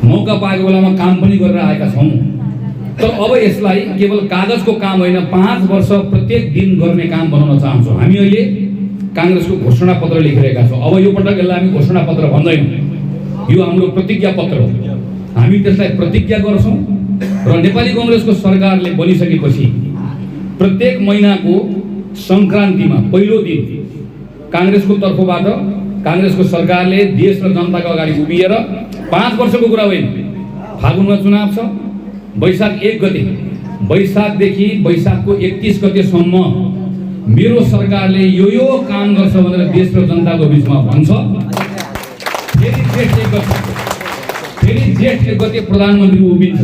मौका पाएको बेलामा काम पनि गरेर आएका छौँ। तर अब यसलाई केवल कागजको काम होइन, 5 वर्ष प्रत्येक दिन गर्ने काम बनाउन चाहन्छौँ। हामी अहिले काङ्ग्रेसको घोषणा पत्र लेखिरहेका छौँ। अब यो पटक यसलाई हामी घोषणा पत्र भन्दैनौँ, यो हाम्रो प्रतिज्ञा पत्र हो। हामी त्यसलाई प्रतिज्ञा गर्छौँ र नेपाली कांग्रेसको सरकारले बनिसकेपछि प्रत्येक महिनाको संक्रान्तिमा पहिलो दिन कांग्रेसको तर्फबाट कांग्रेसको सरकारले देश र जनताको अगाडि उभिएर 5 वर्षको कुरा होइन, फागुनमा चुनाव छ, वैशाख 1 गते, वैशाखदेखि वैशाखको 31 गतेसम्म मेरो सरकारले यो काम गर्छ भनेर देश र जनताको बिचमा भन्छ। फेरि जेठ 1 गते प्रधानमन्त्री उभिन्छ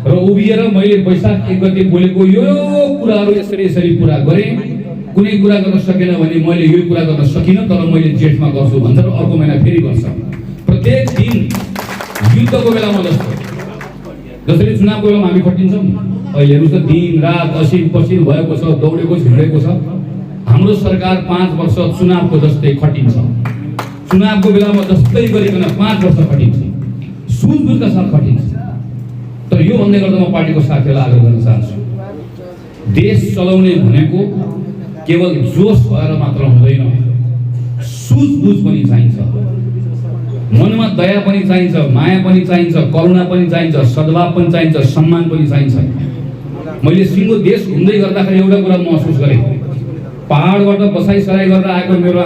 र उभिएर मैले वैशाख 1 गते बोलेको यो कुराहरू यसरी पुरा गरेँ, कुनै कुरा गर्न सकेन भने मैले यो कुरा गर्न सकिनँ तर मैले जेठमा गर्छु भन्छ र अर्को महिना फेरि गर्छ। प्रत्येक दिन युद्धको बेलामा जसरी चुनावको बेलामा हामी खटिन्छौँ, अहिले हेर्नुहोस् त दिन रात असिन पसिन भएको छ, दौडेको छिडेको छ। हाम्रो सरकार 5 वर्ष चुनावको जस्तै खटिन्छ, चुनावको बेलामा जस्तै गरिकन 5 वर्ष खटिन्छ, सुझबुझका साथ खटिन्छ। तर यो भन्दै गर्दा म पार्टीको साथीहरूलाई आग्रह गर्न चाहन्छु, देश चलाउने भनेको केवल जोस भएर मात्र हुँदैन, सुझबुझ पनि चाहिन्छ, मनमा दया पनि चाहिन्छ, माया पनि चाहिन्छ, करुणा पनि चाहिन्छ, सद्भाव पनि चाहिन्छ, सम्मान पनि चाहिन्छ। मैले सिङ्गो देश घुम्दै गर्दाखेरि एउटा कुरा महसुस गरेँ, पहाडबाट बसाइसराई गरेर आएको मेरो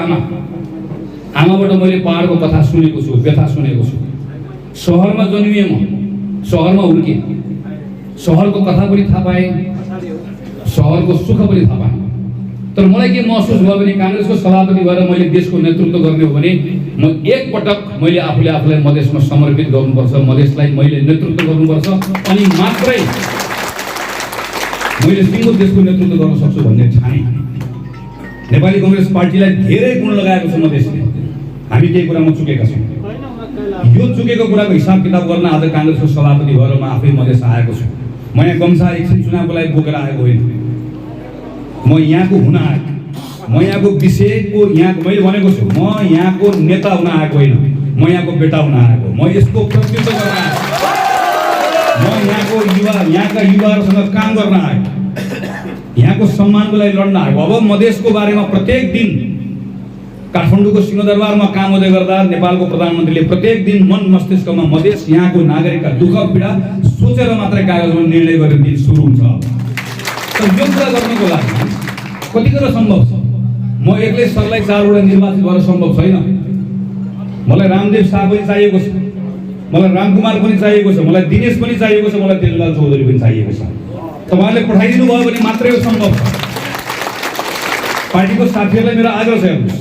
आमाबाट मैले पहाडको कथा सुनेको छु, व्यथा सुनेको छु। सहरमा जन्मिएँ म, सहरमा हुर्केँ, सहरको कथा पनि थाहा पाएँ, सहरको सुख पनि थाहा पाएँ। तर मलाई के महसुस भयो भने कांग्रेसको सभापति भएर मैले देशको नेतृत्व गर्ने हो भने म एक पटक मैले आफूलाई मधेसमा समर्पित गर्नुपर्छ, मधेसलाई मैले नेतृत्व गर्नुपर्छ, अनि मात्रै मैले सिङ्गो देशको नेतृत्व गर्न सक्छु भन्ने ठाने। नेपाली कांग्रेस पार्टीलाई धेरै गुण लगाएको छ मधेसले, हामी केही कुरामा चुकेका छौँ। यो चुकेको कुराको हिसाब किताब गर्न आज कांग्रेसको सभापति भएर म आफै मधेस आएको छु। म यहाँ गम्छा एकछिन चुनावको लागि बोकेर आएको होइन, म यहाँको हुन आएको, म यहाँको विषयको यहाँ मैले भनेको छु, म यहाँको नेता हुन आएको होइन, म यहाँको बेटा हुन आएको, म यसको प्रतिनिधित्व गर्न आएको, म यहाँका युवाहरूसँग काम गर्न आएको, यहाँको सम्मानको लागि लड्न आएको। अब मधेसको बारेमा प्रत्येक दिन काठमाडौँको सिंहदरबारमा काम हुँदै गर्दा नेपालको प्रधानमन्त्रीले प्रत्येक दिन मन मस्तिष्कमा मधेस यहाँको नागरिकका दुःख पीडा सोचेर मात्रै कागजमा निर्णय गर्ने दिन सुरु हुन्छ। तर यो कुरा गर्नको लागि कतिको सम्भव छ? म एक्लै सरलाई 4 वटा निर्वाचित भएर सम्भव छैन। मलाई रामदेव शाह पनि चाहिएको छ, मलाई रामकुमार पनि चाहिएको छ, मलाई दिनेश पनि चाहिएको छ, मलाई तेजलाल चौधरी पनि चाहिएको छ। तपाईहरुले पठाइदिनु भयो भने मात्रै यो सम्भव छ। पार्टीको साथीहरूलाई मेरो आग्रह छ, हेर्नुस्,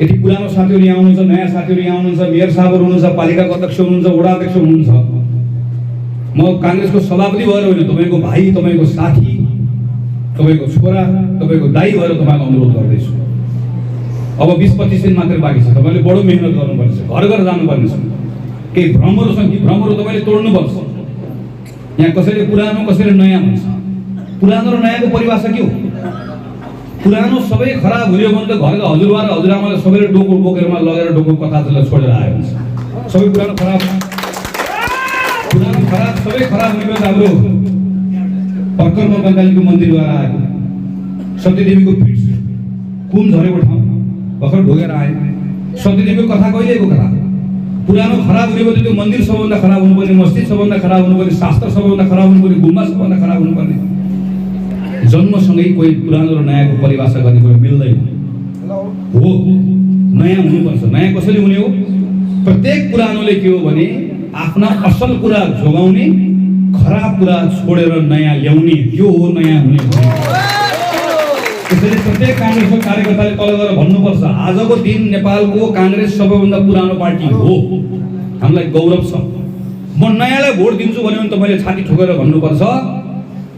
यदि पुरानो साथीहरू यहाँ हुनुहुन्छ, नयाँ साथीहरू यहाँ हुनुहुन्छ, मेयर साहबहरू हुनुहुन्छ, पालिकाको अध्यक्ष हुनुहुन्छ, वडा अध्यक्ष हुनुहुन्छ, म कांग्रेसको सभापति भएर होइन, तपाईको भाइ, तपाईको साथी, तपाईको छोरा, तपाईको दाइ भएर तपाईलाई अनुरोध गर्दैछु। अब 20-25 दिन मात्र बाँकी छ, तपाईले बडो मेहनत गर्नुपर्छ, घर घर जानुपर्ने छ। केही भ्रमहरू छन्, ती भ्रमहरू तपाईले तोड्नुपर्छ। यहाँ कसैले पुरानो कसैले नयाँ भन्छ, पुरानो र नयाँको परिभाषा के हो? पुरानो सबै खराब हुने भने त घरका हजुरबा र हजुरआमाले सबैले डोको बोकेरमा लगेर डोको कथा जसलाई छोडेर आयो हुन्छ। सबै पुरानो खराब सबै खराब हुने बेला हाम्रो पर्करमा बङ्गालीको मन्दिर भएर आएको, सत्यदेवीको पीठ कुम झरेको ठाउँ भर्खर ढोगेर आए। सत्यदेवीको कथा कहिलेको कथा? पुरानो खराब हुने भने त्यो मन्दिर सबभन्दा खराब हुनुपर्ने, मस्जिद सबभन्दा खराब हुनुपर्ने, शास्त्र सबभन्दा खराब हुनुपर्ने, गुम्बा सबभन्दा खराब हुनुपर्ने। जन्मसँगै कोही पुरानो र नयाँको परिभाषा गर्ने कुरा मिल्दैन हो। नयाँ हुनुपर्छ। नयाँ कसरी हुने हो? प्रत्येक पुरानोले के हो भने आफ्ना असल कुरा जोगाउने, खराब कुरा छोडेर नयाँ ल्याउने, यो हो नयाँ हुने। त्यसैले प्रत्येक कांग्रेसको कार्यकर्ताले तल गएर भन्नुपर्छ, आजको दिन नेपालको कांग्रेस सबैभन्दा पुरानो पार्टी हो, हामीलाई गौरव छ। म नयाँलाई भोट दिन्छु भन्यो भने तपाईले छाती ठोकेर भन्नुपर्छ,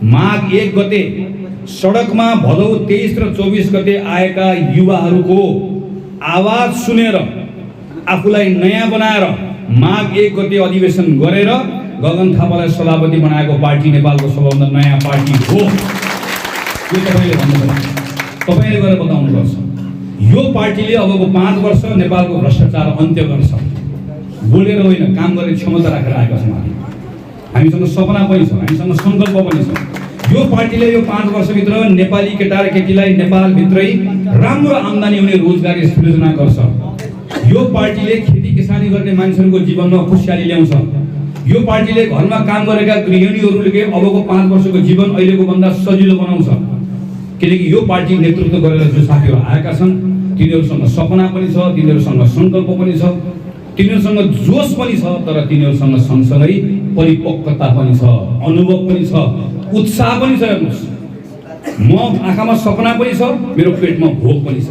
माघ 1 गते सडकमा भदौ 23 र 24 गते आएका युवाहरूको आवाज सुनेर आफूलाई नयाँ बनाएर माघ 1 गते अधिवेशन गरेर गगन थापालाई सभापति बनाएको पार्टी नेपालको सबैभन्दा नयाँ पार्टी हो। यो तपाईले भन्नुपर्छ, तपाईले गएर बताउनुपर्छ। यो पार्टीले अबको 5 वर्ष नेपालको भ्रष्टाचार अन्त्य गर्छ। बोलेर होइन काम गर्ने क्षमता राखेर आएका छौँ हामीसँग सपना पनि छ, हामीसँग सङ्कल्प पनि छ। यो पार्टीले यो 5 वर्षभित्र नेपाली केटा र केटीलाई नेपालभित्रै राम्रो आम्दानी हुने रोजगारी सृजना गर्छ। यो पार्टीले खेती किसानी गर्ने मान्छेहरूको जीवनमा खुसियाली ल्याउँछ। यो पार्टीले घरमा काम गरेका गृहिणीहरूले अबको 5 वर्षको जीवन अहिलेको भन्दा सजिलो बनाउँछ। किनकि यो पार्टी नेतृत्व गरेर जो साथीहरू आएका छन् तिनीहरूसँग सपना पनि छ, तिनीहरूसँग सङ्कल्प पनि छ, तिनीहरूसँग जोस पनि छ, तर तिनीहरूसँग सँगसँगै परिपक्वता पनि छ, अनुभव पनि छ, उत्साह पनि छ। हेर्नुहोस्, म आँखामा सपना पनि छ, मेरो पेटमा भोक पनि छ।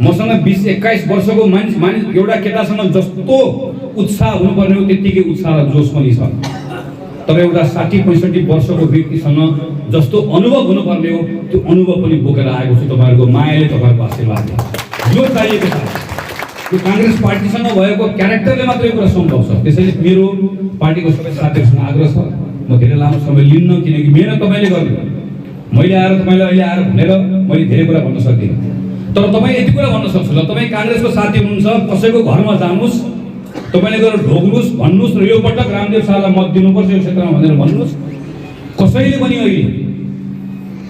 मसँग 20-21 वर्षको मानिस एउटा केटासँग जस्तो उत्साह हुनुपर्ने हो त्यतिकै उत्साह र जोस पनि छ। तर एउटा 60-65 वर्षको व्यक्तिसँग जस्तो अनुभव हुनुपर्ने हो त्यो अनुभव पनि बोकेर आएको छु। तपाईँहरूको मायाले, तपाईँहरूको आशीर्वादले यो चाहिएको छ। यो काङ्ग्रेस पार्टीसँग भएको क्यारेक्टरले मात्रै कुरा सम्भव छ। त्यसैले मेरो पार्टीको सबै साथीहरूसँग आग्रह छ, म धेरै लामो समय लिन्न, किनकि मेहनत तपाईँले गर्नु। मैले आएर तपाईँलाई अहिले आएर भनेर मैले धेरै कुरा भन्न सक्दिनँ, तर तपाईँ यति कुरा भन्न सक्छु ल, तपाईँ काङ्ग्रेसको साथी हुनुहुन्छ, कसैको घरमा जानुहोस्, तपाईँले गएर ढोग्नुहोस्, भन्नुहोस् र यो पटक रामदेव शाहलाई मत दिनुपर्छ यो क्षेत्रमा भनेर भन्नुहोस्। कसैले पनि अहिले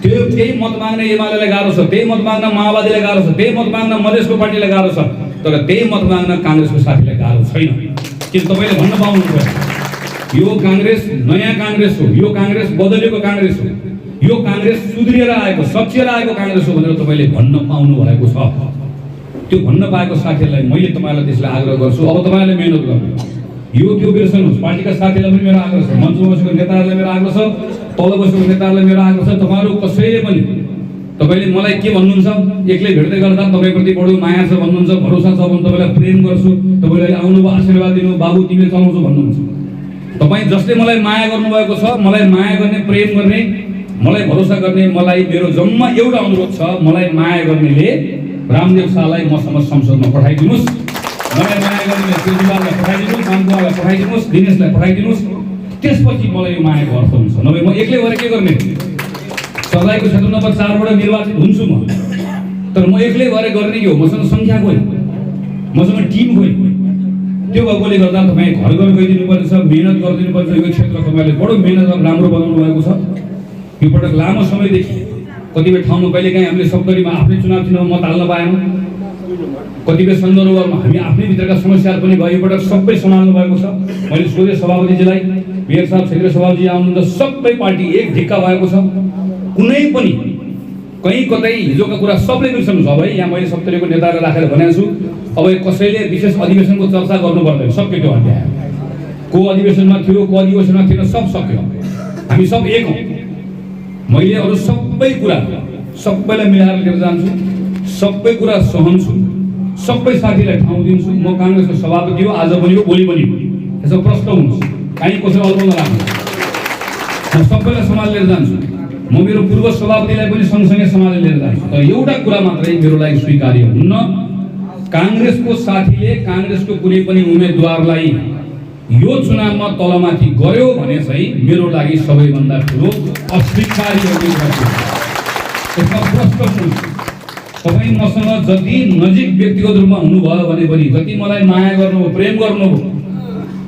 त्यही मत माग्न एमालेलाई गाह्रो छ, त्यही मत माग्न माओवादीलाई गाह्रो छ, त्यही मत माग्न मधेसको पार्टीलाई गाह्रो छ, तर त्यही मत माग्न काङ्ग्रेसको साथीलाई गाह्रो छैन। किन तपाईँले भन्न पाउनुहुन्छ यो काङ्ग्रेस नयाँ काङ्ग्रेस हो, यो काङ्ग्रेस बदलेको काङ्ग्रेस हो, यो काङ्ग्रेस सुध्रिएर आएको, सचिएर आएको काङ्ग्रेस हो भनेर तपाईँले भन्न पाउनु भएको छ। त्यो भन्न पाएको साथीहरूलाई मैले तपाईँलाई त्यसलाई आग्रह गर्छु, अब तपाईँले मेहनत गर्नु, यो त्यो बिर्सनुहोस्। पार्टीका साथीहरूलाई पनि मेरो आग्रह छ, मञ्चमा बसेको नेताहरूलाई मेरो आग्रह छ, तल बसेको नेताहरूलाई मेरो आग्रह छ। तपाईँहरू कसैले पनि तपाईँले मलाई के भन्नुहुन्छ, एक्लै भेट्दै गर्दा तपाईँप्रति बढो माया छ भन्नुहुन्छ, भरोसा छ भने तपाईँलाई प्रेम गर्छु, तपाईँले आउनुभयो आशीर्वाद दिनु, बाबु तिमीले चलाउँछु भन्नुहुन्छ। तपाईँ जसले मलाई माया गर्नुभएको छ, मलाई माया गर्ने, प्रेम गर्ने, मलाई भरोसा गर्ने, मलाई मेरो जम्मा एउटा अनुरोध छ, मलाई माया गर्नेले रामदेव शाहलाई मसँग संसदमा पठाइदिनुहोस्, मलाई माया गर्ने केजरीवाललाई पठाइदिनुहोस्, मानकुमारलाई पठाइदिनुहोस्, दिनेशलाई पठाइदिनुहोस्। त्यसपछि मलाई यो मायाको अर्थ हुन्छ। नभए म एक्लै भएर के गर्ने? सजायको क्षेत्र नम्बर 4 बाट निर्वाचित हुन्छु म, तर म एक्लै भएर गर्ने के हो? मसँग सङ्ख्या कोही, मसँग टिम कोही। त्यो भएकोले गर्दा तपाईँ घर घर गइदिनु पर्छ, मेहनत गरिदिनु पर्छ। यो क्षेत्र तपाईँले बडो मेहनत गरेर राम्रो बनाउनु भएको छ। यो पटक लामो समयदेखि कतिपय ठाउँमा कहिलेकाहीँ हामीले सप्तरीमा आफ्नै चुनाव चिन्हमा मत हाल्न पाएनौँ, कतिपय सन्दर्भमा हामी आफ्नै भित्रका समस्याहरू पनि भयो। यो पटक सबै सम्हाल्नु भएको छ। मैले सोधेँ सभापतिजीलाई, मेयर साहब, क्षेत्रीय सभापति आउनुहुन्छ, सबै पार्टी एक ढिक्का भएको छ। कुनै पनि कहीँ कतै हिजोका कुरा सबले बिर्सनुहोस्। अब है यहाँ मैले सप्तरीको नेतालाई राखेर भनेको छु, अब कसैले विशेष अधिवेशनको चर्चा गर्नु पर्दैन, सक्यो त्यो अध्याय। को अधिवेशनमा थियो, को अधिवेशनमा थिएन, सब सक्यो। हामी सब एक हौँ। मैले अरू सबै कुरा सबैलाई मिलाएर लिएर जान्छु, सबै कुरा सहन्छु, सबै साथीलाई ठाउँ दिन्छु। म काङ्ग्रेसको सभापति हो, आज पनि हो, भोलि पनि हो। यसो प्रश्न हुनुहोस्, कहीँ कसै अल्पो नराख्नु। म सबैलाई सम्हालेर लिएर जान्छु। म मेरो पूर्व सभापतिलाई पनि सँगसँगै सम्हालेर लिएर जान्छु। तर एउटा कुरा मात्रै मेरो लागि स्वीकार्य हुन्न, काङ्ग्रेसको साथीले काङ्ग्रेसको कुनै पनि उम्मेदवारलाई यो चुनावमा तलमाथि गर्यो भने चाहिँ मेरो लागि सबैभन्दा ठुलो अस्वीकार्य हुनेछ। यसमा प्रश्न सुन्छु, तपाईँ मसँग जति नजिक व्यक्तिगत रूपमा हुनुभयो भने पनि, जति मलाई माया गर्नुभयो, प्रेम गर्नुभयो,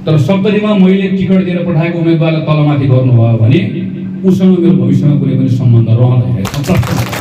तर सप्तरीमा मैले टिकट दिएर पठाएको उम्मेदवारलाई तलमाथि गर्नुभयो भने उसँग मेरो भविष्यमा कुनै पनि सम्बन्ध रहँदैन।